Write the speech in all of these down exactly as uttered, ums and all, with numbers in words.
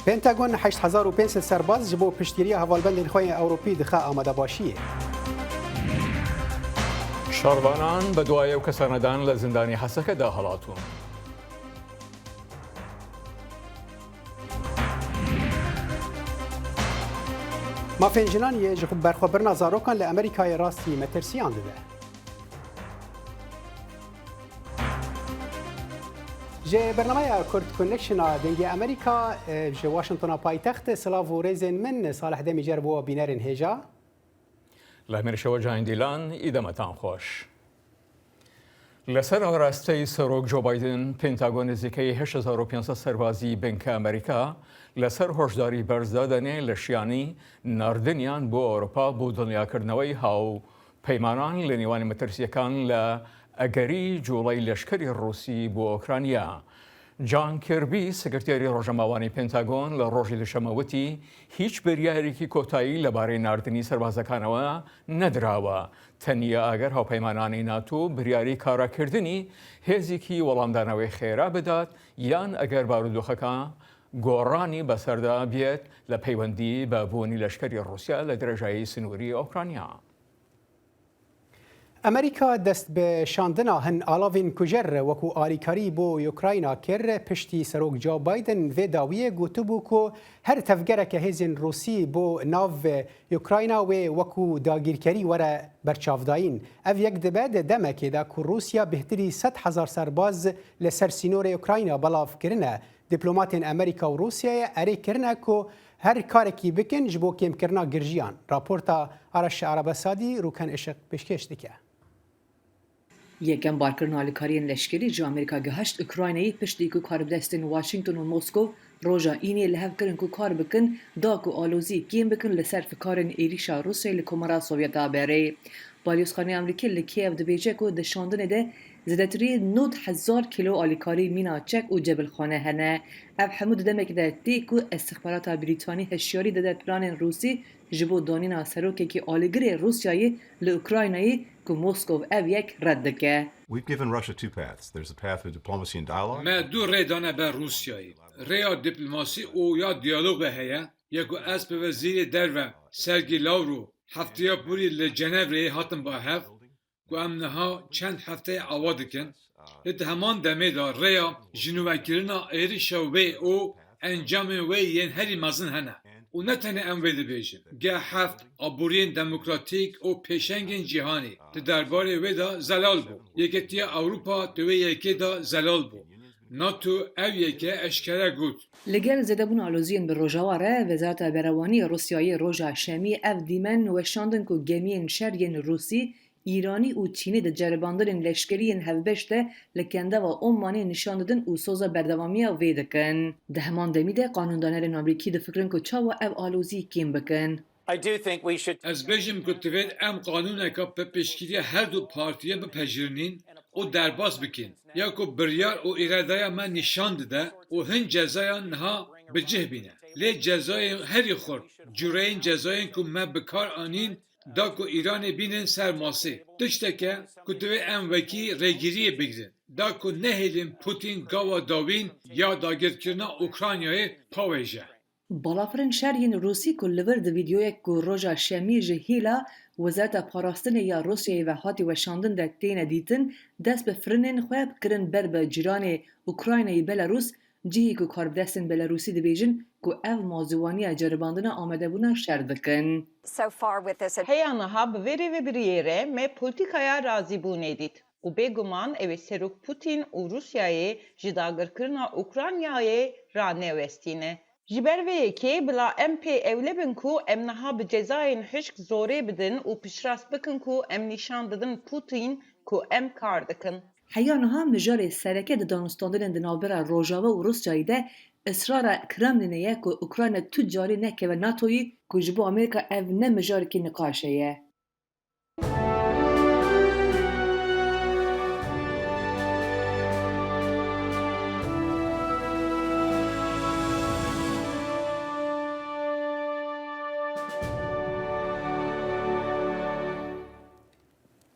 Pentagon heşt hezar û pênc sed serbaz ji bo piştgiriya hevalbendên xwe yên Ewropî dixe amadebaşiyê. Şervanan bi duayê û kesanedan li zindanê Heseke de halatûn. Mafên jinan yê ji berxwebirina zarokan li Amerîkayê rastî metirsiyan dide. Ji bernameya Kurd Connection a Dengê Amerîka, e, ji Washingtona paytext, silav û rêzên min, Salih Demîcer bo bînerên hêja. Li Amerîşewa Cahîn Dîlan, îdemetan xweş. Li ser arasteyî Serok Joe Biden, Pentagon nêzîkeyî heşt hezar û pênc sed serbazî binke Amerîka li ser hoşdarî berz dadene li şiyanî nardiniyan bo Ewropa bo dinyakirneweyî hawpeymanan li nêwanê metirsiyekan li egerî colayî leşkerî Rûsî bo Ukrayna. John Kirby, sekreterê rojnamevanî Pentagon, li rojê Duşeme witî, hîç biryarekî kotayî li barê nardinî serbazekan we nedirawe. Tenya eger hawpeymananê NATO biryarî karakirdinî hêzîkî welamdana wê xêra bidat, yan eger barûdoxeka goranî bi ser de biyet li peywendî bi bûnî leşkerî Rûsya li dirêjayî sinûrî Ukrayna. Amerîka dest bi şandina hin alavên kujer wekû alîkarî bo Ukrayna kir, piştî Serok Joe Biden vê dawiyê gotibû ku her tevgereke hêzên Rûsî bo nav Ukrayna wê wekû dagîrkerî were berçavdayîn. Ev yek dibe di demekê de ku Rûsya bêhtirî sed hezar serbaz li ser sînorê Ukrayna belav kirine. Dîplomatên Amerîka û Rûsyayê erê kirine ku her karekî bikin ji bo kêmkirina girjiyan. Raporta Araş Erebesadî Rûken Işiq pêşkêş dike. Yekem barkirina alîkariyên leşkerî ji Amerîka gihaşt Ukraynayê, piştî ku karbidestên Washington û Moskow roja Înê li hev kirin ku kar bikin, da ku alozî kêm bikin li ser fikarên êrîşa Rûsyayê li Komara Sovyeta berê. Balyozxaneya Amerîkî li Kiev dibêje ku di şandinê de zêdetirî nod hezar kîlo alîkarî mîna çek û cebilxane hene. Ev hemû di demekê de tê ku îstixbarata Brîtanî hişyarî dide planên Rûsî ji bo danîna serokekî alîgirê Rûsyayê li Ukraynayê, ku Moskow ev yek red dike. We've given Russia two paths. There's a path of diplomacy and dialogue. Me du rê dane ber Rûsyayê. Rêya dîplomasî û ya diyalogê heye, ya ku ez bi Wezîrê Derve Sergî Lavrov hefteya borî li Cenevreyê hatim ba hev, ku em niha çend hefteyê ava dikin. Lê di heman demê de rêya jinûvekirina êrişa wê û encamên wê yên herî mezin hene. Û ne tenê em wê dibêjin. G heft, aboriyên demokratîk û pêşengên cîhanê di derbarê wê de zelal bû. Yeketiya Ewropa di wê yekê de zelal bû. NATO ev yeke eşkere got. Li gel zêdebûna aloziyên bi Rojava re, Wezareta Berewanî ya Rûsyayê roja Şemiyê ev dîmen weşandin ku gemiyên şer yên Rûsî, Îranî û Çînî di ceribandinên leşkerî yên hevbeş de li Kendava Omanê nîşan didin û soza berdewamiya vê dikin. Di heman demî de qanûndanerên Amerîkî difikirin ku çawa ev alozî kêm bikin. I do think we should Ez bêjim ku divêt em qanûneka bi piştgiriya her du partiyan bipejirînin û derbas bikin. Ya ku biryar û îradeya me nîşan dide û hin cezayan niha bi cih bîne. Lê cezayên herî xurt, cureyên cezayên ku me bi kar anîn, da ku Îranê bînin ser masê. Tişteke ku divê em wekî rêgiriyê bigrin, da ku nehêlin Putin gava dawîn ya dagirkirina Ukraynayê pawêje. Balafirên şer yên Rûsî ku li vir di vîdeoyek ku roja Şemiyê ji hêla Wezareta Parastinê ya Rûsyayê ve hatî weşandin de têne dîtin, dest bi firinên xwe kirin ber bi cîranê Ukraynayê Belarûs, cihê ku karbidestên Belarûsî dibêjin ku ev mazûwaniya ceribandina amadebûna şer dikin. So far with this ad- Heya niha bi vê rêvebiriyê re me polîtîkaya razîbûnê dît û bêguman ew ê Serok Putin û Rûsyayê ji dagirkirina Ukraynayê ranewestîne. Ji ber vê yekê bila em pê ewle bin ku em niha bi cezayên hişk zorê bidin û piştrast bikin ku em nîşan didin Putin ku em kar dikin. Heya niha mijarê sereke di danûstandinên di navbera Rojava û Rûsyayê de israra Kremlînê ye ku Ukrayna tu carî nekeve NATOyê, ku ji bo Amerîka ev ne mijarekî niqaşê ye.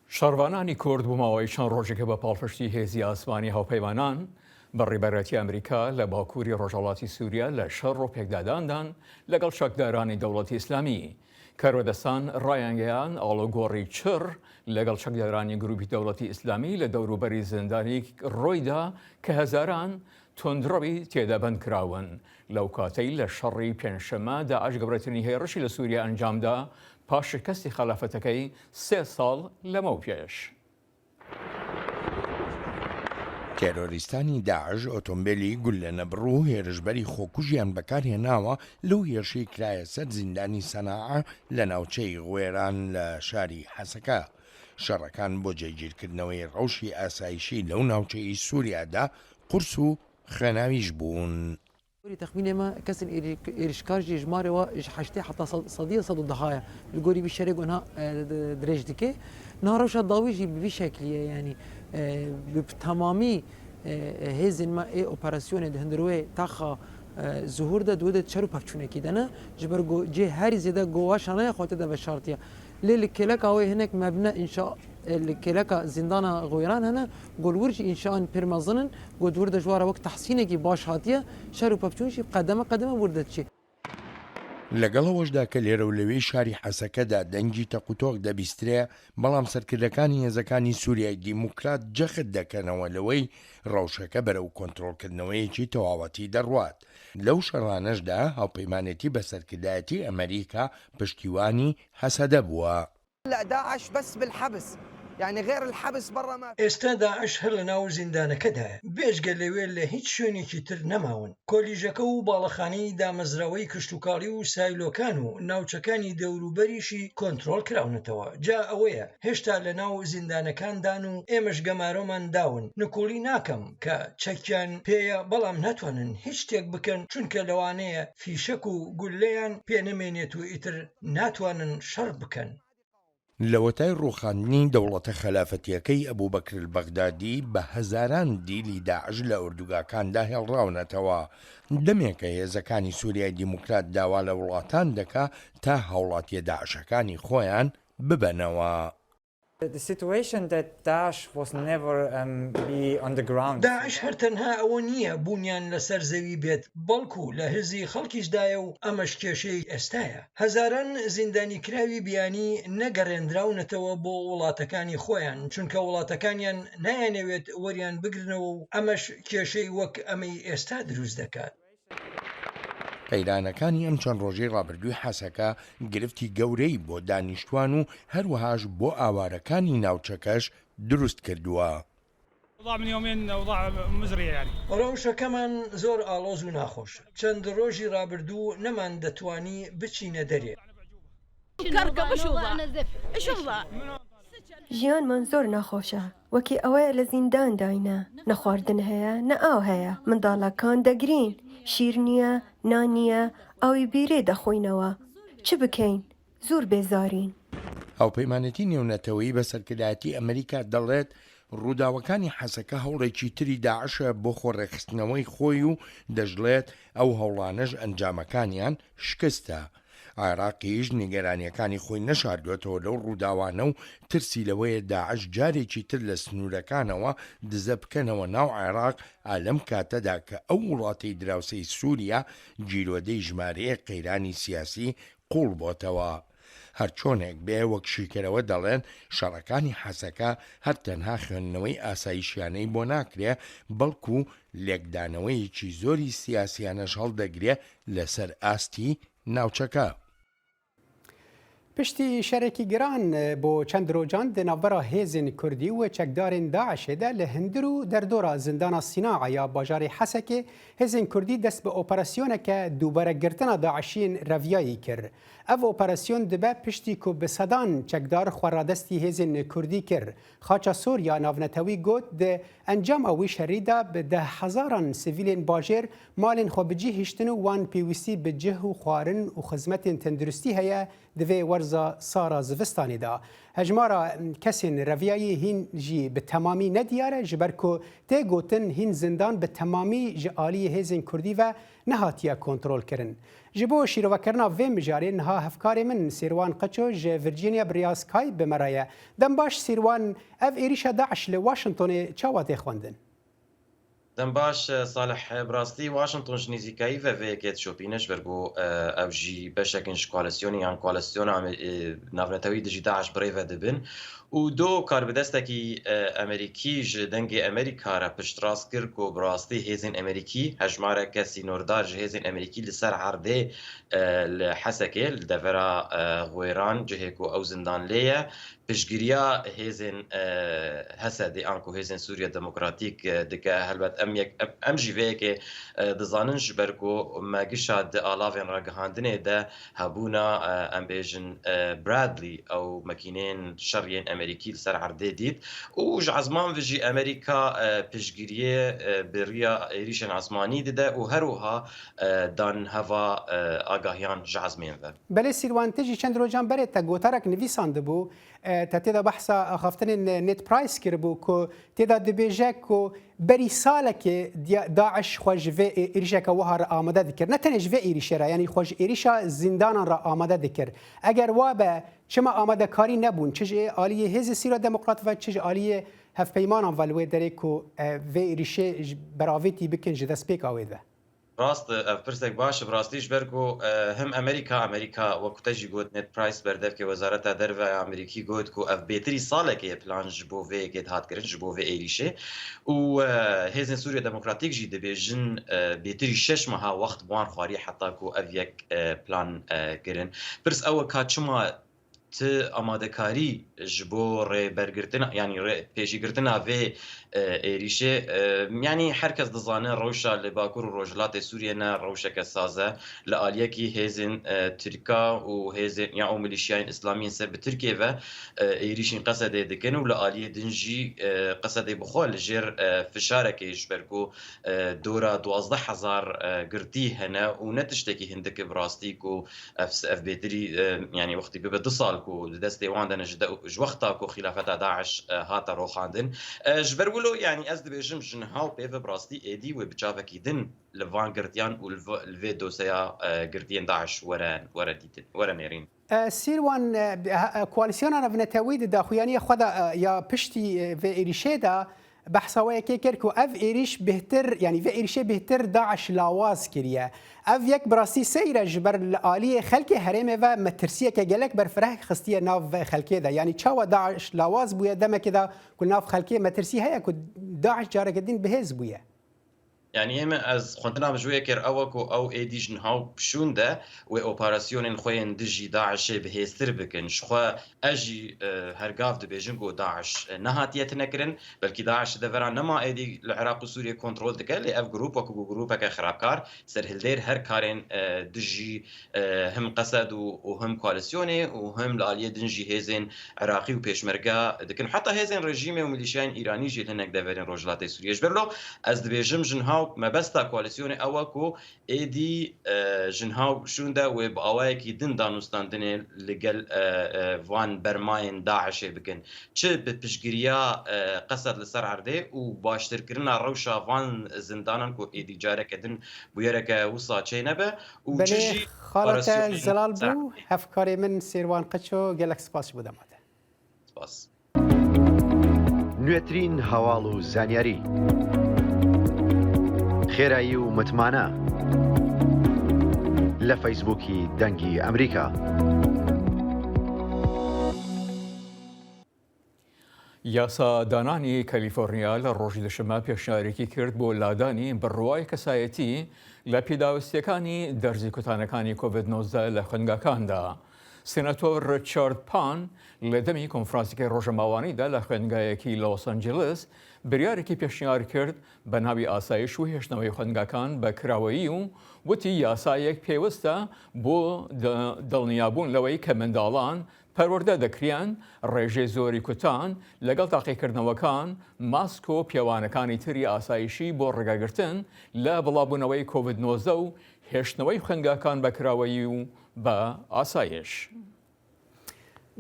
Şervananî Kurd bo maweyî çend rojeke bi palpiştî hêzî asmanî hawpeymanan بە ڕێبەرایەتی ئەمریکا لە باکووری ڕۆژهەڵاتی سووریا لە شەڕ و پێکداداندان لەگەڵ چەکدارانی دەوڵەتی ئیسلامی. کاربەدەستان ڕایانگەیان ئاڵوگۆڕی چڕ لەگەڵ چەکدارانی گروپی دەوڵەتی ئیسلامی لە دەوروبەری زیندانی ڕۆیدا کە هەزاران تۆندڕەوی تێدا بەند کراون. لەو کاتەی لە شەڕی پێنجشەممە داعش گەورەترین هێرشی لە سووریا ئەنجامدا، پاش شکستی خەلافەتەکەی سێ ساڵ لەمەو پێش. تێرۆریستانی داعش ئۆتۆمبێلی گوللە نەبڕ و هێرشبەری خۆکوژیان بەکارهێناوە لەو هێرشەی کرایە سەر زیندانی سەناعە لە ناوچەی غوێران لە شاری حەسەکە. شەڕەکان بۆ جێگیرکردنەوەی ڕەوشی ئاسایشی لەو ناوچەی سووریادا قورس و خوێناویش بوون. Gorî texmînê me kesên êrî- êrîşkar jî ji marê wa ji heştê heta sed- sediya sed û deha ye. Li gorî vî şerê ku niha e, di- dirêj dike. Niha rewşa dawî jî bi vî şeklî ye, yanî e, bi bi temamî e, hêzên me ê operasyonê di hundirwê taxa e, zuhûr de di wê de çer û pevçûnekî de ne. Ji ber ku cê herî zêde ku wa şanaya xwe tê de veşartiye. Lê li kêleka wê hinek mebne înşa e, li kêleka zîndana Xwêran hene, ku li wir jî înşaan pir mezin in, ku di wir de ji wa re wek tehsînekî baş hatiye, şer û pevçûn jî qedeme qedeme wir de diçe. لەگەڵ ئەوەشدا کە لێرە و لەوێی شاری حەسەکەدا دەنگی تەقوتۆق دەبیسترێ، بەڵام سەرکردەکانی هێزەکانی سووریای دیموکرات جەخت دەکەنەوە لەوەی ڕەوشەکە بەرەو کۆنترۆڵکردنەوەیەکی تەواوەتی دەڕوات. لەو شەڕانەشدا هاوپەیمانێتی بە سەرکردایەتی ئەمریکا پشتیوانی هەسەدە بووە. هلا داعش بس بالحبس، يعني غير الحبس برا ما في. ئێستا داعش هەر لە ناو زیندانەکەدایە، بێجگە لەوێ لە هیچ شوێنێکی تر نەماون. کۆلیژەکە و باڵەخانەی دامەزراوەی کشتوکاڵی و سایلۆکان و ناوچەکانی دەوروبەریشی کۆنترۆڵ کراونەتەوە. جا ئەوەیە هێشتا لە ناو زیندانەکاندان و ئێمەش گەمارۆمان داون. نکوڵی ناکەم کە چەکیان پێیە، بەڵام ناتوانن هیچ شتێک بکەن، چونکە لەوانەیە فیشەک و گوللەیان پێ نەمێنێت و ئیتر ناتوانن شەڕ بکەن. لەوەتای ڕووخاندنی دەوڵەتە خەلافەتیەکەی ئەبوبەکر البەغدادی، بە هەزاران دیلی داعش لە ئۆردوگاکاندا هێڵراونەتەوە. دەمێکە هێزەکانی سووریای دیموکرات داوا لە وڵاتان دەکا تا هاوڵاتیە داعشەکانی خۆیان ببەنەوە. The situation that Daesh was never um, be on the ground. داعش هەر تەنها ئەوە نییە بوونیان لەسەر زەوی بێت، بەڵکو لە هزی خەڵکیشدایە و ئەمەش کێشەی ئێستایە. هەزاران زیندانیکراوی بیانی نەگەڕێندراونەتەوە بۆ وڵاتەکانی خۆیان، چونکە وڵاتەکانیان نایانەوێت وەریان بگرنەوە و ئەمەش کێشەی وەک ئەمەی ئێستا دروست دەکات. قەیرانەکانی ئەم چەند ڕۆژەی ڕابردووی حەسەکە گرفتی گەورەی بۆ دانیشتوان و هەروەهاش بۆ ئاوارەکانی ناوچەکەش دروست کردووە. أوضاع من يومين أوضاع مزرية يعني. ڕەوشەکەمان زۆر ئاڵۆز و ناخۆشە. چەند ڕۆژی ڕابردوو نەمان دەتوانی بچینە دەرێ. كركم، ايش والله؟ ايش والله؟ ژیانمان زۆر ناخۆشە. وەکی ئەوەیە لە زیندان داینە. نە خواردن هەیە، نە ئاو هەیە. منداڵەکان دەگرین. شیر نییە، نان نییە، ئاوی بیرێ دەخۆینەوە. چ بکەین؟ زۆر بێزارین. هاوپەیمانێتی نێونەتەوەیی بە سەرکردایەتی ئەمریکا دەڵێت ڕووداوەکانی حەسەکە هەوڵێکی تری داعشە بۆ خۆڕێکخستنەوەی خۆی و دەژڵێت ئەو هەوڵانەش ئەنجامەکانیان شکستە. عێراقیش نیگەرانیەکانی خۆی نەشاردوێتەوە لەو ڕووداوانە و ترسی لەوەیە داعش جارێکی تر لە سنوورەکانەوە دزە بکەنەوە ناو عێراق، ئا لەم کاتەدا کە ئەو وڵاتەی دراوسێی سووریا گیرۆدەی ژمارەیە قەیرانی سیاسی قووڵ بۆتەوە. هەرچۆنێک بێ، وەک شیکەرەوە دەڵێن، شەڕەکانی حەسەکە هەر تەنها خوێندنەوەی ئاسایشیانەی بۆ ناکرێ، بەڵکو لێکدانەوەیەکی زۆری سیاسیانەش هەڵدەگرێ لەسەر ئاستی ناوچەکە. پشتی شەرێکی گران بۆ چەند رۆژان di navbera hêzên Kurdî û çekdarên DAIŞê de li hundir û derdora zindana Sînaa ya bajarê Hesekê hêzên Kurdî dest bi operasiyoneke dûberegirtina DAIŞiyên reviyayî kir. Ev operasyon dibe piştî ku bi sedan çekdar xwe radestî hêzên Kurdî kir. Xaça Sor ya navnetewî got, di encama wî şerî de bi dehhezaran sivîlên bajêr malên xwe bi cih hiştin û wan pêwîstî bi cih û xwarin û xizmetên tenduristî heye di vê werza sara zivistanê de. Hejmara kesên reviyayî hîn jî bi temamî nediyar e, ji ber ku tê gotin hîn zindan bi temamî ji aliyê hêzên Kurdî ve nehatiye kontrolkirin. Ji bo şîrovekerina vê mijarê niha hevkarê min Sîrwan Qeço ji Virginia bi rêya Skype bi me re ye. Dem baş Sîrwan, ev êrîşa DAIŞ li Washingtonê çawa tê xwendin? Dem baş, Salih. Bi rastî Washington ji nêzîkayî ve vê yekê dişopîne, ji ber ku, e, ew jî beşek in ji koalîsyonê yan koalîsyona Amer-, e, navnetewî dijî DAIŞ bi rê ve dibin. Û do karbidestekî, e, Amerîkî ji Dengê Amerîka re piştrast kir ku bi rastî hêzên Amerîkî, hejmareke sînordar ji hêzên Amerîkî li ser erdê, e, li Hesekê, li devera, e, Xwêran, cihê ku ew zindan lê ye, piştgiriya hêzên, e, H S D'ê anku hêzên Sûriya Demokratîk, e, dike. Helbet em yek, em, em jî vê yekê, e, dizanin, ji ber ku me gişa di alavên ragihandinê de hebûna, e, em bêjin, e, Bradley, ew makîneyên şer yên Amerîkî li ser erdê dît û ji ezman ve jî Amerîka, e, piştgiriyê, e, bi riya êrîşên ezmanî dide û her wiha, e, dan heva, e, agahiyan ji ezmên ve. Belê Sîrwan, te jî çend rojan berê te gotarek nivîsandibû, e, te tê de behsa axaftinên Ned Price kiribû ku tê de dibêje ku berî salekê diya-, DAIŞ xwe ji vê ê-, êrîşeke wiha re amade dikir. Ne tenê ji vê êrîşê re, yanî xwe ji êrîşa zîndanan re amade dikir. Eger wa be, çima amadekarî nebûn? Çi ji aliyê Hêzê Sîra Demokrat ve, çi ji aliyê hevpeymanan ve li wê derê ku, e, vê êrîşê ji beravêtî bikin ji destpêka wê de? Rast, ev pirsek baş e, bi rastî, ji ber ku, e, him Amerîka, Amerîka, wek te jî got, Ned Price, berdevkê Wezareta Derve ya Amerîkî, got ku ev bêtirî salekê ye plan ji bo vê yekê dihat kirin, ji bo vê êrîşê. Û, e, Hêzên Sûriya Demokratîk jî dibêjin, e, bêtirî şeş meha wext bi wan xwariye heta ku ev yek, e, plan, e, kirin. Pirs ew e ka çima ti amadekarî ji bo rêbergirtina, yanî rê-, pêşîgirtina vê, e, êrîşê, e, yanî her kes dizane rewşa li Bakur û Rojhilatê Sûriyê ne rewşeke saz e. Li aliyekî hêzên, e, Tirka û hêzên, ya û milîşiyayên îslamî yên ser bi Tirkiyê ve, e, êrîşên Qesedê dikin û li aliyê din jî, e, Qesedê bi xwe li jêr, e, fişarekê ji ber ku, e, dora duwazdeh hezar, e, girtî hene û ne tiştekî hindik e bi rastî ku ev, ev bêtirî, e, yanî wextî bibe du sal ku di destê wan de ne, ji de, ji wexta ku xîlafeta DAIŞ, e, hate roxandin. E, ji ber wilo, yanî ez dibêjim ji niha û pê ve bi rastî êdî wê bi çavekî din li van girtiyan û li v-, li vê doseya, e, girtiyên DAIŞ were, were dîtin, were nêrîn. E, Sîrwan, e, bi-, e, koalîsyona navnetewî di daxuyaniya xwe de, e, ya piştî, e, vê êrîşê de, behsa wê yekê kir ku ev êrîş bêhtir, yanî vê êrîşê bêhtir DAIŞ lawaz kiriye. Ev yek bi rastî seyr e, ji ber li aliyê xelkê herêmê ve metirsiyeke gelek berfireh xistiye nav xelkê de. Yanî çawa DAIŞ lawaz bûye demekê de ku nav xelkê metirsî heye ku DAIŞ careke din bihêz bûye? Yanî ême ez xwendina min ji wê kir ew e ku ew êdî ji niha û şûn de wê operasyonên xwe yên dijî DAIŞê bihêztir bikin. Ji xwe ez jî, e, her gav dibêjim ku DAIŞ, e, nehatiye tune kirin, belkî DAIŞ li devera nema êdî li Iraq û Sûriyê kontrol dike, lê ev grûp wekî ku grûpeke xirabkar, serhildêr her karên, e, dijî, e, him Qesed û, û him koalîsyonê û him li aliyê din jî hêzên Iraqî û pêşmerge dikin. Heta hêzên rejîmê û milîşiyayên Îranî jî li hinek deverên Rojhilatê Sûriyê. Ji ber lo ez dibêjim ji niha û mebesta koalîsyonê ew e ku êdî, e, ji niha û şûn de wê bi awayekî din danûstandinê li gel, e, e, van bermayên DAIŞê bikin. Çi bi piştgiriya, e, Qesed li ser erdê û baştirkirina rewşa van zindanan ku êdî careke din bûyereke wisa çênebe û çi Belê, jî xala te operasyonên zelal ser bû, erdê. Hevkarê min Sêrwan Qeço, gelek spas ji bo dema te. Spas. نوێترین هەواڵ و زانیاری. خێرایی و متمانە لە فەیسبووکی دەنگی ئەمریکا. یاسادانانی کەلیفۆرنیا لە ڕۆژی دوشەممە پێشنیارێکی کرد بۆ لادانی بڕوای کەسایەتی لە پێداویستیەکانی دەرزی کوتانەکانی کۆڤید نۆزدە لە خوێندگاکاندا. سێناتۆر ریچارد پان لە دەمی کۆنفرانسێکی ڕۆژەماوانیدا لە خوێندگایەکی لۆس ئەنجلس بریارێکی پێشنیار کرد بە ناوی ئاسایش و هێشتنەوەی خوێندگاکان بە کراوەیی و وتی یاسایەک پێویستە بۆ دڵنیابوون لەوەی کە منداڵان پەروەردە دەکرێن ڕێژەی زۆری کوتان لەگەڵ تاقیکردنەوەکان، ماسک و پێوانەکانی تری ئاسایشی بۆ ڕێگەگرتن لە بڵاوبوونەوەی کۆڤید نۆزدە و هێشتنەوەی خوێندگاکان بە کراوەیی و بە ئاسایش.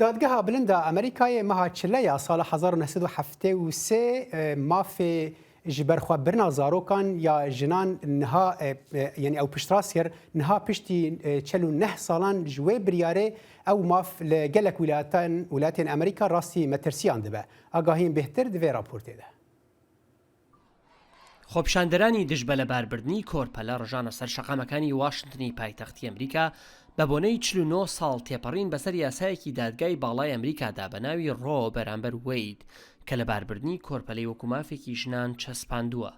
دادگەها بلندا ئەمریکایê meha çileya sala hezar û neh sed û heftê û sê, e, mafê ji ber xwe birina zarokan ya jinan niha, e, e, yanî ew piştrast kir, niha piştî, e, çel û neh salan ji wê biryarê ew maf li gelek wilatan, wilatên Amerîka rastî metirsiyan dibe. Agahiyên bêhtir di vê raportê de. خۆپیشاندەرانی دژ بە لەباربردنی کۆرپەلە ڕژانە سەر شەقامەکانی واشنتنی پایتەختی ئەمریکا بە بۆنەی چل و نۆ ساڵ تێپەڕین بەسەر یاسایەکی دادگای باڵای ئەمریکادا بە ناوی ڕۆ بەرامبەر وەید کە لەباربردنی کۆرپەلەی وەکو مافێکی ژنان چەسپاندووە.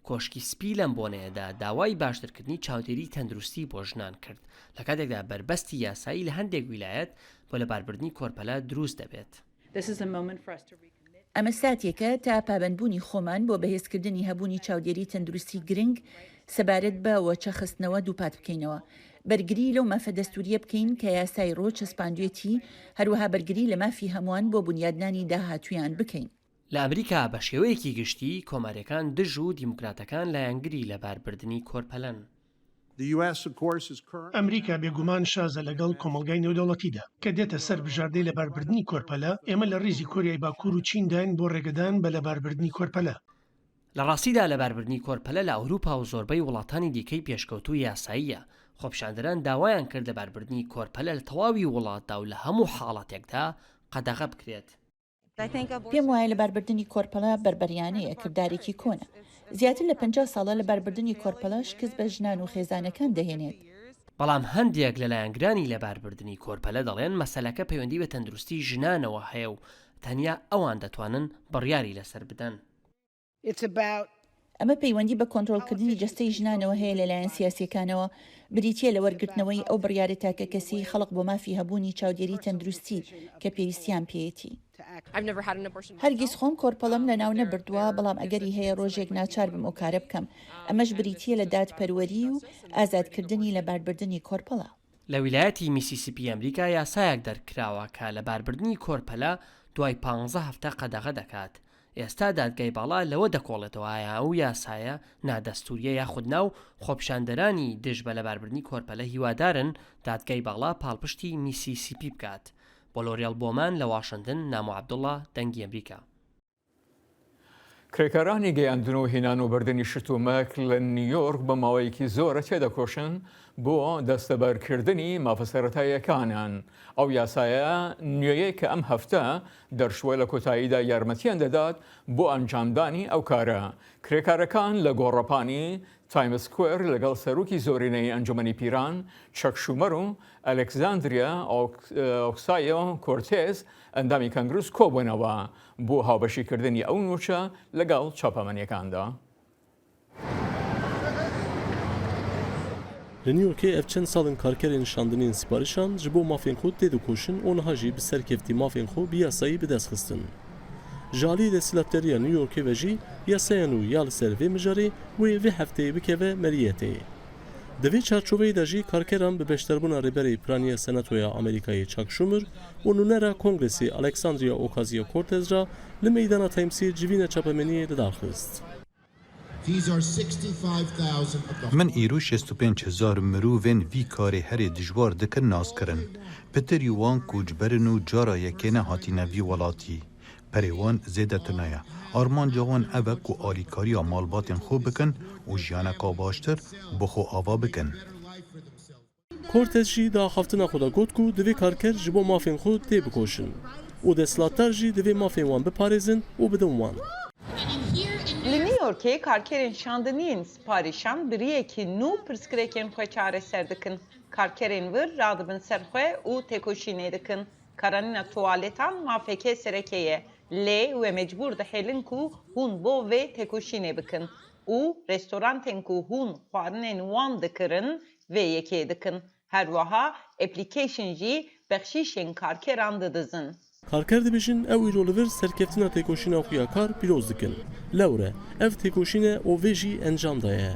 کۆشکی سپی لەم بۆنەیەدا داوای باشترکردنی چاودێری تەندروستی بۆ ژنان کرد، لە کاتێکدا بەربەستی یاسایی لە هەندێک ویلایەت بۆ لەباربردنی کۆرپەلە دروست دەبێت. This is a moment for us to recommit. ئەمە ساتێکە تا پابەندبوونی خۆمان بۆ بەهێزکردنی هەبوونی چاودێری تەندروستی گرنگ سەبارەت بە وەچەخستنەوە دووپات بکەینەوە. بەرگری لەو مافە دەستوریە بکەین کە یاسای ڕۆ چەسپاندوێتی، هەروەها بەرگری لە مافی هەمووان بۆ بنیادنانی داهاتوویان بکەین. لە ئەمریکا بە شێوەیەکی گشتی کۆماریەکان دژ و دیموکراتەکان لایەنگری لەباربردنی کۆرپەلەن. The U S, of course, is current. ئەمریکا بێگومان شازە لەگەڵ کۆمەڵگای نێودەوڵەتیدا. کە دێتە سەر بژاردەی لەباربردنی کۆرپەلە، ئێمە لە ڕیزی کۆریای باکوور و چینداین بۆ ڕێگەدان بە لەباربردنی کۆرپەلە. لە ڕاستیدا لەباربردنی کۆرپەلە لە ئەوروپا و زۆربەی وڵاتانی دیکەی پێشکەوتوو یاساییە. خۆپیشاندەران داوایان کرد لەباربردنی کۆرپەلە لە تەواوی وڵاتدا و لە هەموو حاڵەتێکدا قەدەغە بکرێت. پێم وایە لەباربردنی کۆرپەلە بەربەریانەیە، کردارێکی کۆنە. زیاتر لە پەنجا ساڵە لەباربردنی کۆرپەلە شکست بە ژنان و خێزانەکان دەهێنێت. بەڵام هەندێک لە لایەنگرانی لەباربردنی کۆرپەلە دەڵێن مەسەلەکە پەیوەندی بە تەندروستی ژنانەوە هەیە و تەنیا ئەوان دەتوانن بڕیاری لەسەر بدەن. It's about ئەمە پەیوەندی بە کۆنترۆلکردنی جەستەی ژنانەوە هەیە لەلایەن سیاسیەکانەوە، بریتییە لە وەرگرتنەوەی ئەو بڕیارە تاکەکەسیی خەڵق بۆ مافی هەبوونی چاودێری تەندروستی کە پێویستیان پێیەتی. I've never had an abortion. هەرگیز خۆم کۆرپەڵەم لەناو نەبردووە، بەڵام ئەگەری هەیە ڕۆژێک ناچار بم ئەو کارە بکەم. ئەمەش بریتییە لە دادپەروەری و ئازادکردنی لەباربردنی کۆرپەڵە. لە ویلایەتی میسیسیپی ئەمریکا یاسایەک دەرکراوە کە لەباربردنی کۆرپەلە دوای پانزە هەفتە قەدەغە دەکات. ئێستا دادگای باڵا لەوە دەکۆڵێتەوە ئایا ئەو یاسایە نادەستوورییە یاخود نا و خۆپیشاندەرانی دژ بە لەباربردنی کۆرپەلە هیوادارن دادگای باڵا پاڵپشتی میسیسیپی بکات. بۆ لۆریال بۆمان لە واشنتن، نامۆ عەبدوڵڵا، دەنگی ئەمریکا. کرێکارانی گەیاندن و هینان و بردنی شتومەک لە نیویۆرک بە ماوەیەکی زۆرە تێدەکۆشن بۆ دەستەبەرکردنی مافە سەرەتاییەکانیان. ئەو یاسایە نوێیەی کە ئەم هەفتە دەرچووە لە کۆتاییدا یارمەتیان دەدات بۆ ئەنجامدانی ئەو کارە. کرێکارەکان لە گۆڕەپانی تایم سکوێر لەگەڵ سەرۆکی زۆرینەی ئەنجومەنی پیران چەک شومەر و ئەلێکزاندریا ئۆکسایۆ کۆرتێز ئەندامی کەنگروس کۆبوونەوە بۆ هاوبەشیکردنی ئەو نوچە لەگەڵ چاپەمەنیەکاندا. Li New Yorkê ev çend sal in karkerên şandiniyên siparişan ji bo mafên xwe têdikoşin û niha jî bi serkeftî mafên xwe bi yasayî bi dest xistin. Ji alî desthilatkariya New Yorkê ve jî yasaya nû ya li ser vê mijarê wê vê hefteyê bikeve meriyetê. Di vê çarçoveyê de jî karkeran bi beşdarbûna Rêberê Piraniya Senatoya Amerîkayê Chuck Schumer û nûnera Kongresê Alexandria Ocasio-Cortez re li meydana Timesê civîna çapemeniyê li dar xist. These are sixty-five thousand of the Min îro şêst û pênc hezar mirovên vî karê herê dijwar dikin nas kirin. Pitirî wan koçber in û cara yekê ne hatine vî welatî. Perê wan zêde tune ye. Armanca wan ev e ku alîkariya malbatên xwe bikin û jiyaneka baştir bi xwe ava bikin. Cortez jî di axaftina xwe de got ku divê karker ji bo mafên xwe têbikoşin û desthilatdar jî divê mafên wan biparêzin û bidin wan. Li New Yorkê karkerên şandiniyên siparîşan bi riyekî nû pirsgirêkên xwe çareser dikin. Karkerên vir radibin ser xwe û têkoşînê dikin. Karanîna tuwaletan mafeke sereke ye, lê wê mecbûr dihêlin ku hûn bo vê têkoşînê bikin û restorantên ku hûn xwarinên wan dikirin vê yekê dikin. Her wiha application jî bexşîşên karkeran didizin. Karker dibêjin ew îro li vir serkeftina têkoşîna xwe ya kar pîroz dikin. Lewre, ev têkoşîn e û vê jî encam daye.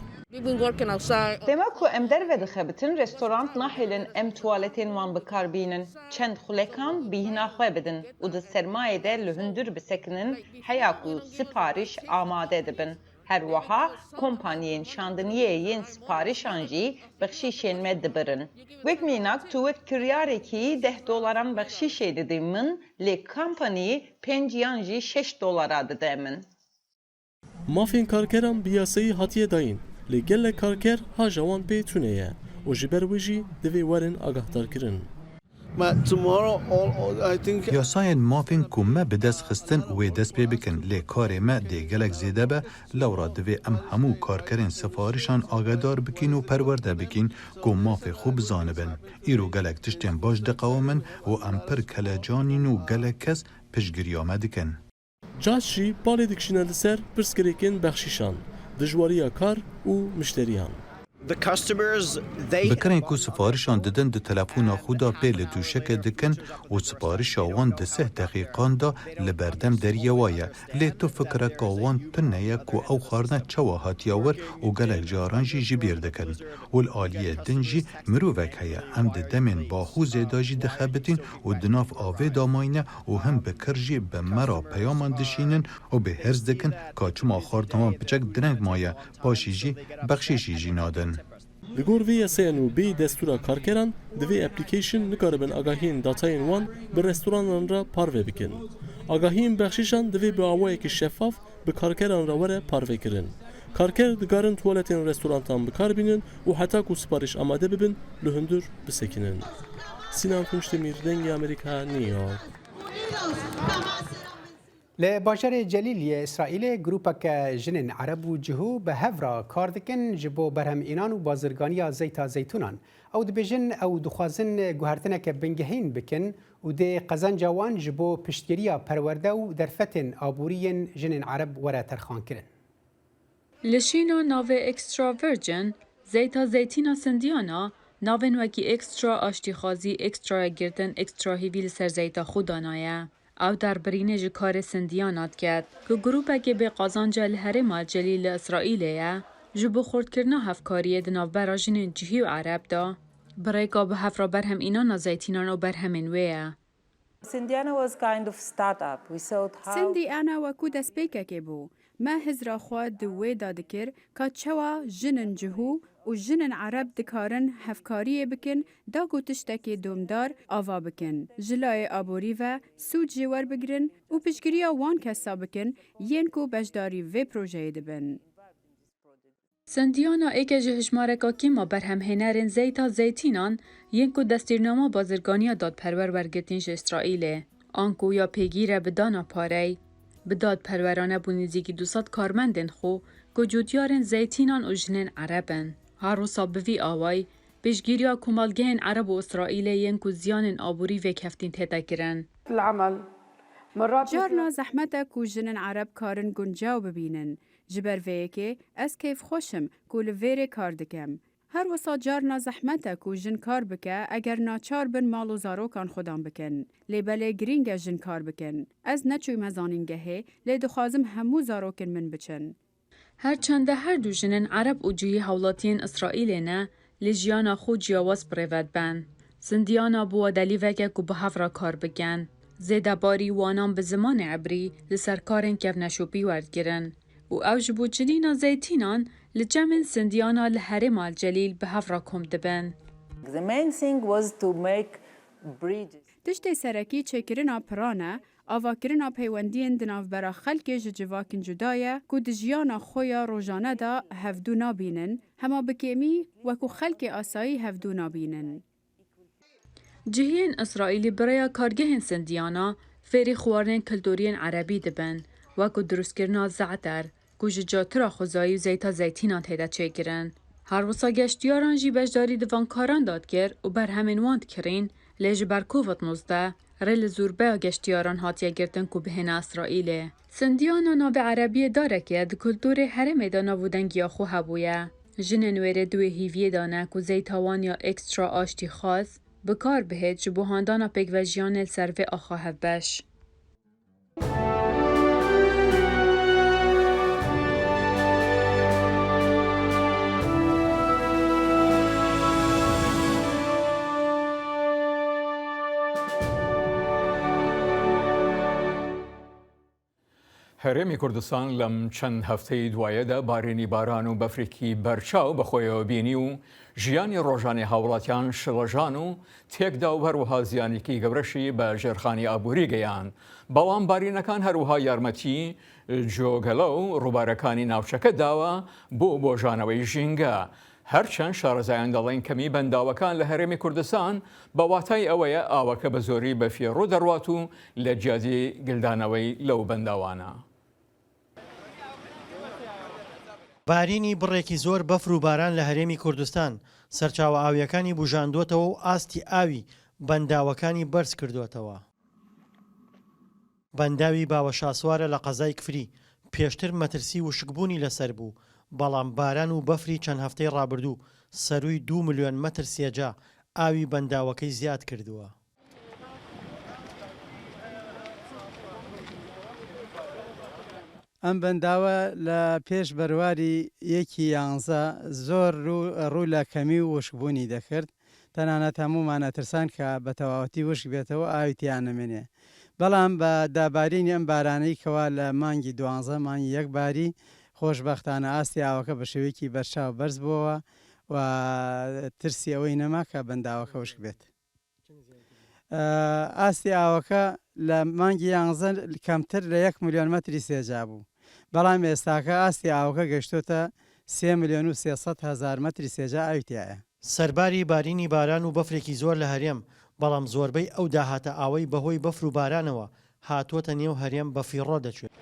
Dema ku em derve dixebitin, restorant nahêlin em tuwaletên wan bi kar bînin. Çend xulekan bîhna xwe bidin û di sermayê de li hundir bisekinin heya ku sipariş amade dibin. Her wiha kompaniyên şandiniyê yên siparişan jî bexşîşên me dibirin. Wek mînak tu wek kiryarekî deh dolaran bexşîşê didî min, lê kompanî pênc yan jî şeş dolara dide min. Mafên karkeran bi yasayî hatiye dayîn, lê gelek karker haja wan pê tune ye û ji ber wê jî divê werin agahdarkirin. But tomorrow, all, all, I think. Yasayên mafên ku me bi dest xistin wê dest pê bikin, lê karê me dê gelek zêde be, lewra divê em hemû karkerên sifarişan agedar bikîn û perwerde bikîn ku mafê xwe bizanibin. Îro gelek tiştên baş diqewimin û em pir kelecan in û gelek kes piştgiriya me dikin. Just jî balê dikişîne li ser pirsgirêkên bexşîşan, dijwariya kar û mişteriyan. The customers, they. Bi kirên ku sifarişan didin di telefona xwe de pê li dûşeke dikin û sifarişa wan di sih deqîqan de li berdem deriyê wa ye. Lê tu fikireka wan tune ye ku ew xwarine çawa hatiye wir û gelek caran jî ji bîr dikin. Û li aliyê din jî mirovek heye. Em di demên baxûzê de jî dixebitîn û di nav avê de mayne û hin bi kir jî bi me re peyaman dişînin û bêhêrs dikin ka çima xwarina wan piçek direng maye, paşî jî bexşîşî jî nadin. Li gor vê yasaya nû bêyî destûra karkeran, di vê application nikaribin agahiyên datayên wan bi restoranan re parve bikin. Agahiyên bexşîşan divê bi awayekî şefaf bi karkeran re were parvekirin. Karker dikarin tuwaletên restorantan bi kar bînin û heta ku siparîş amade bibin, li hundir bisekinin. Sinan Tunçdemîr, Dengê Amerîka, New York. Li bajarê Celîl yê Îsraîlê grûpeke jinên Ereb û Cihû bi hev re kar dikin ji bo berhemînan û bazirganiya zeyta zeytûnan. Ew dibêjin, ew dixwazin guhertineke bingehîn bikin û dê qezenca wan ji bo piştgiriya perwerde û derfetên aborî yên jinên Ereb were terxankirin. Li şîna navê Extra Virgin, zeyta zeytîna sindiyana, navên wekî Extra Aştîxwazî, Extra Yekgirtin, Extra Hîvî li ser zeyta xwe danaye. Ew derbirînê ji karê sindiyana diket, ku grûpekê bê qazanc e li herêma Celîl li Îsraîlê ye, ji bo xurtkirina hevkariyê di navbera jinên cihî û ereb de, bi rêka bi hev re berhemînana zeytînan û berhemên wê ye. Sindiana was kind of startup. We thought how Sindî Ana wekû destpêkekê bû. Me hizra xwe di wê de dikir ka çawa jinên cihû û jinên ereb dikarin hevkariyê bikin da ku tiştekê domdar ava bikin, ji layê aborî ve sûd jê werbigirin û piştgiriya wan kesa bikin yên ku beşdarî vê projeyê dibin. Sindiyana êke ji hijmareka kêm a berhemhênerên zeyta zeytînan yên ku destûrnama bazirganiya dadperwer wergirtîn ji Îsraîlê, anku ya pêgîr e bi dana parey, bi dadperwerane bû nêzîkî du sed karmendên xwe ku cûtyarên zeytînan û jinên ereb in. Her wisa bi vî awayî pêşgiriya komelgehên ereb û Îsraîlê yên ku ziyanên aborî vêkeftîn tête kirin. العمل مرات Carna zehmet e ku jinên ereb karin guncaw bibînin. Ji ber vê yekê ez kêfxweş im ku li vêrê kar dikim. Her wisa carna zehmet e ku jin kar bike eger naçar bin mal û zarokan xwedan bikin. Lê belê girîng e jin kar bikin. Ez neçûyme zanîngehê, lê dixwazim hemû zarokên min biçin. Her çende her du jinên ereb û cihî hewlatiyên Îsraîlê ne, lê jiyana xwe ciyawaz bi rê ve diben. Sindiyana bûwa delîveke ku bi hev re kar bikin. Zêdebarî wanan bi zimanê ebrî li ser karên kevneşopî werdigirin û ew ji bo çilîna zeytînan li çemên Sindiyana li herêma Celîl bi hev re kom dibin. The main thing was to make bridges. Tiştê serekî çêkirina piran e, avakirina peywendiyên di navbera xelkê ji civakên cuda ye ku di jiyana xwe ya rojane de hevdû nabînin, hema bi kêmî wekû xelkê asayî hevdû nabînin. Cihiyên Îsraîlî bi rêya kargehên Sindiyana fêrî xwarinên kulturiyên erebî dibin, wekû dirustkirina ze'ter, ku ji catura xwezayî û zeyta zeytînan tête çêkirin. Her wisa geştiyaran jî beşdarî di van karan de dikir û berhemên wan dikirîn, lê ji ber Covid nozdeh rê li zûrbeya geştiyaran hatiye girtin ku bihêne Îsraîlê. Sindiyana navê erebiyê darek e di kulturê herêmê de nav û dengiya xwe hebûye. Jinên wêrê di wê hîviyê de ne ku zeyta wan ya ekstra aştîxwaz bi kar bihêt ji bo handana pêkvejiyanê li ser vê axa hevbeş. هەرێمی کوردستان لەم چەند هەفتەی دوایەدا بارینی باران و بەفرێکی بەرچاو بەخۆیەوە بینی و ژیانی ڕۆژانەی هاوڵاتیان شڵەژان و تێکدا و هەروەها زیانێکی گەورەشی بە ژێرخانی ئابووری گەیاند. بەڵام بارینەکان هەروەها یارمەتی جۆگەلە و ڕووبارەکانی ناوچەکە داوە بۆ بۆژانەوەی ژینگە. هەرچەند شارەزایان دەڵێن کەمی بەنداوەکان لە هەرێمی کوردستان بە واتای ئەوەیە ئاوەکە بە زۆری بە فیڕۆ دەڕوات و لە جیاتی گلدانەوەی لەو بەنداوانە. بارینی بڕێکی زۆر بەفر و باران لە هەرێمی کوردستان سەرچاوە ئاویەکانی بوژاندووەتەوە و ئاستی ئاوی بەنداوەکانی بەرز کردووەتەوە. بەنداوی باوە شاسوارە لە قەزای کفری پێشتر مەترسی وشکبوونی لەسەر بوو، بەڵام باران و بەفری چەند هەفتەی ڕابردوو سەرووی دوو ملیۆن مەتر سێجا ئاوی بەنداوەکەی زیاد کردووە. ئەم بەنداوە لە پێش بەرواری یەکی یانزە زۆر ڕوو ڕوو لە کەمی و وشکبوونی دەکرد، تەنانەت هەموومان ئەترسان کە بە تەواوەتی وشک بێتەوە، ئاوی تیا نەمێنێ. بەڵام بە دابارینی ئەم بارانەی کەوا لە مانگی دوانزە، مانگی یەک باری، خۆشبەختانە ئاستی ئاوەکە بە شێوەیەکی بەرچاو بەرز بووەوە و ترسی ئەوەی نەما کە بەنداوەکە وشک بێت. ئاستی ئاوەکە لە مانگی یانزە کەمتر لە یەک ملیۆن مەتری سێجا بوو، بەڵام ئێستاکە ئاستی ئاوەکە گەشتۆتە سێ ملیۆن و سێ سەد هەزار مەتری سێجا ئاوی تیایە. سەرباری بارینی باران و بەفرێکی زۆر لە هەرێم، بەڵام زۆربەی ئەو داهاتە ئاوەی بەهۆی بەفر و بارانەوە هاتووەتە نێو هەرێم بە فیڕۆ دەچێت.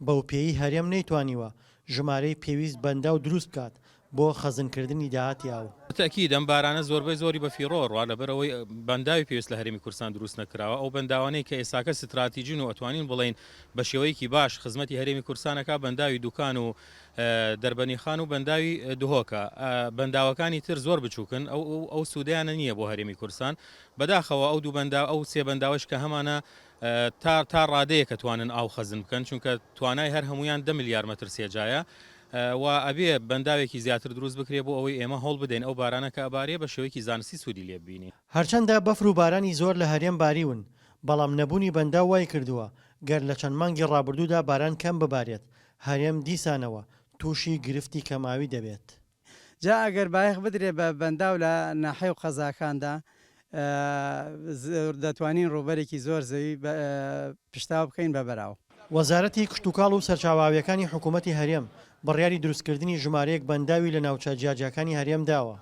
بەو پێی هەرێم نەیتوانیوە ژمارەی پێویست بەنداو دروست بکات بۆ خەزنکردنی داهاتی ئاو. تەکید ئەم بارانە زۆربەی زۆری بە فیڕۆ ڕوا، لەبەرەوەی بەنداوی پێویست لە هەرێمی کوردستان دروست نەکراوە. ئەو بەنداوانەی کە ئێستاکە ستراتیجین و ئەتوانین بڵێین بە شێوەیەکی باش خزمەتی هەرێمی کوردستانەکە، بەنداوی دوکان و دەربەنیخان و بەنداوی دهۆکە. بەنداوەکانی تر زۆر بچووکن، ئەو ئەو سوودەیانە نییە بۆ هەرێمی کوردستان. بەداخەوە ئەو دوو بەندا ئەو سێ بەنداوەش کە هەمانە تا تا ڕادەیە کە توانن ئاو خەزن بکەن، چونکە توانای هەر هەمویان دە ملیار مەتر سێجایە و ئەبێ بەنداوێکی زیاتر دروست بکرێ بۆ ئەوەی ئێمە هەوڵ بدەین ئەو بارانە کە ئەبارێ بە شێوەیەکی زانستی سوودی لێ ببینین. هەرچەندە بەفر و بارانی زۆر لە هەرێم باریون، بەڵام نەبوونی بەنداو وای کردووە گەر لە چەند مانگی ڕابردوودا باران کەم ببارێت، هەرێم دیسانەوە تووشی گرفتی کەماوی دەبێت. جا ئەگەر بایەخ بدرێ بە بەنداو لە ناحیە و قەزاکاندا، دەتوانین ڕووبەرێکی زۆر زەوی پشتاو بکەین بە بەراو. وەزارەتی کشتوکاڵ و سەرچاوە ئاوییەکانی حکوومەتی هەرێم بڕیاری دروستکردنی ژمارەیەک بەنداوی لە ناوچە جیاجیاکانی هەرێم داوە،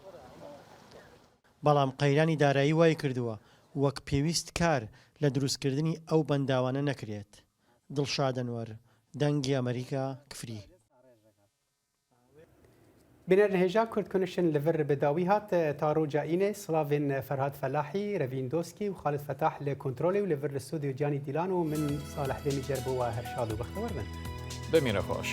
بەڵام قەیرانی دارایی وایکردووە وەک پێویست کار لە دروستکردنی ئەو بەنداوانە نەکرێت. دڵشاد ئەنوەر، دەنگی ئەمریکا، کفری. Bînerên hêja Kurd Connection li vir bi dawî hat. Ta roja înê, silavên Ferhat Felahî, Revîn Doskî û Xalid Fetah li kontrolê û li vir li stûdyo Canî Dîlan û min Salih Demîcer bo we her şad û bextewar bin. Demîne xweş.